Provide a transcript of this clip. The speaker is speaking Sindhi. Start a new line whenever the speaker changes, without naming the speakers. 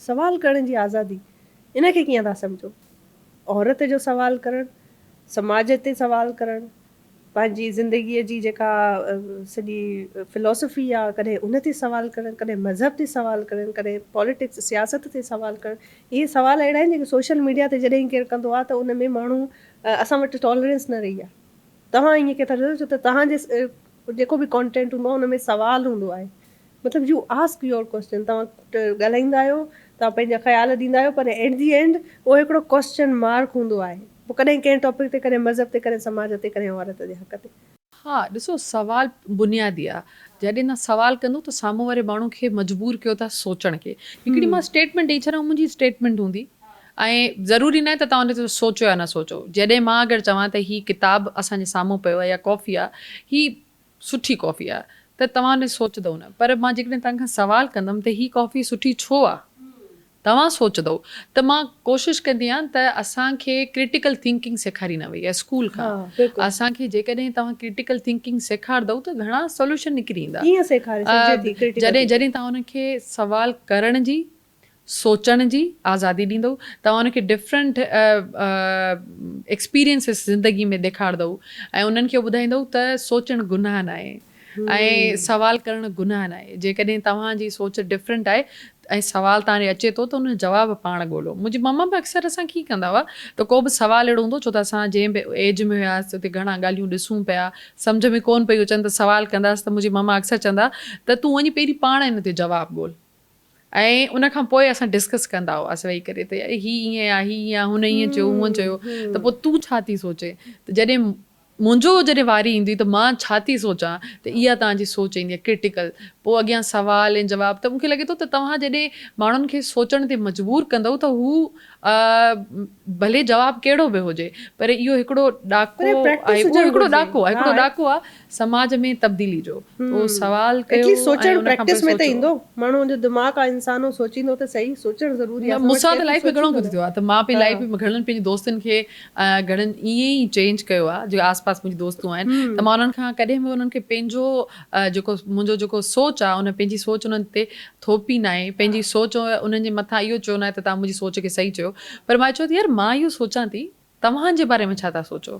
سوال ڪرڻ جي آزادي ان کي ڪيئن ٿا سمجهو؟ عورت جو سوال ڪرڻ، سماج تي سوال ڪرڻ، پنهنجي زندگيء جي جيڪا سڄي فلاسفي آ ڪڏهن ان تي سوال ڪرڻ، ڪڏهن مذهب تي سوال ڪرڻ، ڪڏهن پاليٽڪس سياست تي سوال ڪرڻ، اهي سوال اهڙا آهن جيڪي سوشل ميڊيا تي جڏهن ڪير ڪندو آ ته ان ۾ ماڻهو اسان وٽ ٽالرنس نه رهي آ. توهان ائين ڪيئن ٿا چئو ڇو ته توهان جي جيڪو به ڪانٽينٽ هوندو آ ان ۾ سوال هوندو آهي. مطلب يو آسڪ your question توهان ڳالهائيندا آهيو توهان پنهنجا خيال ڏيندا آهيو پر ايٽ the and اهو هڪڙو ڪوسچن مارڪ هوندو آهي پوء ڪڏهن ڪنهن ٽاپڪ تي ڪڏهن مذهب تي ڪڏهن سماج تي ڪڏهن عورت جي حق تي.
ها ڏسو سوال بنيادي آ جڏهن توهان سوال ڪندو ته سامهون واري ماڻهو کي مجبور ڪيو ٿا سوچڻ کي هڪڙي مان اسٽيٽمينٽ ڏئي ڇڏان منهنجي اسٽيٽمينٽ هوندي ۽ ضروري ناهي ته توهان ان تي سوچو يا نه سوچو جڏهن مان اگر چوان ته هي ڪتاب اسان جي سامهون پيو آ يا ڪافي آ هي سٺي ڪافي آ ته توهان ان سوچندؤ نه پر مان جيڪڏهن توهان کان سوال ڪندم ته هي ڪافي سٺي ڇو آ توهان سوچندؤ ته مان ڪوشش ڪندي آهيان ته اسان کي ڪرٽيڪل ٿنڪنگ سيکاري نه وئي آهي اسڪول کان اسان کي جيڪڏهن توهان ڪرٽيڪل ٿنڪنگ سيکارندؤ ته گهڻا سوليوشن نڪري ايندا
ڪيئن سيکاري سگهجي ٿي ڪرٽيڪل
جڏهن جڏهن توهان انهن کي سوال ڪرڻ جي سوچڻ جي آزادي ڏيندؤ، توهان انهن کي ڊفرنٽ ايڪسپيرينسز زندگي ۾ ڏيکارندؤ ۽ انهن کي ٻڌائيندؤ ته سوچڻ گناهه ناهي ۽ سوال ڪرڻ گناهه ناهي، جيڪڏهن توهان جي سوچ ڊفرنٽ آهي ۽ سوال توهان ڏي اچي ٿو ته ان جو جواب پاڻ ڳولو. منهنجي ماما به اڪثر اسان کي ائين ڪندا هئا ته ڪو به سوال اهڙو هوندو ڇو ته اسان جنهن به ايج ۾ هياسين اتي گهڻا ڳالهيون ڏسون پيا سمجهه ۾ ڪونه پيون اچن ته سوال ڪنداسين ته منهنجي ماما اڪثر چوندا ته تون وڃي پهرين پاڻ ان تي جواب ڳول. ۽ ان کان پوء اسان ڊسڪس ڪندا هئاسين ويهي ڪري ته يار هي ائين آ هي ائين آ هن ائين چيو هونئن چيو ته پوء تون ڇا ٿي سوچين ته جڏهن منهنجو جڏهن واري ايندي ته مان ڇا ٿي سوچان ته اها توهان جي سوچ ايندي آهي ڪرٽيڪل پوء اڳيان سوال ۽ جواب ته مون کي لڳي ٿو ته توهان جڏهن ماڻهن کي سوچڻ تي مجبور ڪندؤ ته هو ڀلي جواب ڪهڙو به هجي پر اهو هڪڙو ڏاڪو آهي اهو هڪڙو ڏاڪو آهي هڪڙو ڏاڪو آهي سماج ۾ تبديلي جو تو سوال ڪيو
۽ سوچڻ پريڪٽس ۾ ته ايندو ماڻهو جو دماغ آ انسان هو سوچيندو ته صحيح سوچڻ ضروري آ
مون سان ته لائف ۾ گهڻو ڪجهه ٿيو آ ته مان پنهنجي لائف ۾ گهڻن پنهنجي دوستن کي گهڻن ائين ئي چينج ڪيو آ جيڪي آس پاس منهنجي دوستون آهن ته مان انهن کان ڪڏهن به انهن کي پنهنجو جيڪو منهنجو جيڪو سوچ آ ان پنهنجي سوچ انهن تي ٿوپي ناهي پنهنجي سوچ انهن جي مٿان اهو چيو ناهي ته توهان منهنجي سوچ کي صحيح چيو پر مان چيو ته يار مان اهو سوچان ٿي توهان جي باري ۾ ڇا ٿا سوچو.